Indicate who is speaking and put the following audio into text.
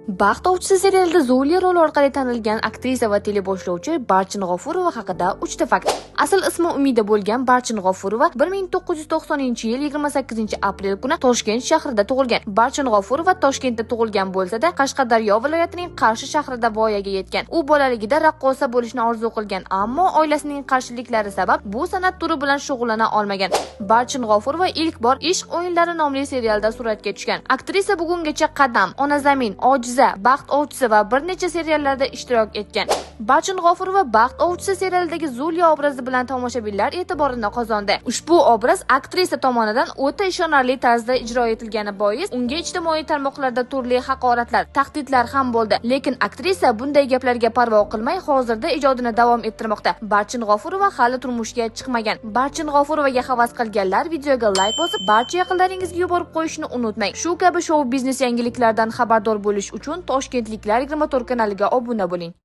Speaker 1: Baxt ovchisi serialida Zulya roli orqali tanilgan aktrisa va teleboshlovchi Barchin G'ofurova haqida 3 ta fakt. Asl ismi Umida bo'lgan Barchin G'ofurova 1990-yil 28-aprel kuni Toshkent shahrida tug'ilgan. Barchin G'ofurova Toshkentda tug'ilgan bo'lsa-da, Qashqadaryo viloyatining Qarshi shahrida voyaga yetgan. U bolaligida raqqosa bo'lishni orzu qilgan, ammo oilasining qarshiliklari sabab bu san'at turi bilan shug'ullana olmagan. Barchin G'ofurova ilk bor Ishq o'yinlari nomli serialda suratga tushgan. Aktrisa bugungacha Qadam, Ona zamin, Ojiza, Baxt ovchisi va bir necha seriallarda ishtirok etgan. Barchin G'ofurova Baxt ovchisi serialidagi Zulya obrazi bilan tomoshabinlar e'tiborini qozondi. Ushbu obraz aktrisa tomonidan o'ta ishonarli tarzda ijro etilgani bois unga ijtimoiy tarmoqlarda turli haqoratlar, tahdidlar ham bo'ldi. Lekin aktrisa bunday gaplarga parvo qilmay, hozirda ijodini davom ettirmoqda. Barchin G'ofurova hali turmushga chiqmagan. Barchin G'ofurovaga havas qilganlar videoga layk bosib, barcha yaqinlaringizga yuborib qo'yishni unutmang. Shu kabi shou biznes yangiliklaridan xabardor bo'lish uchun Toshkentliklar 24 kanaliga obuna bo'ling.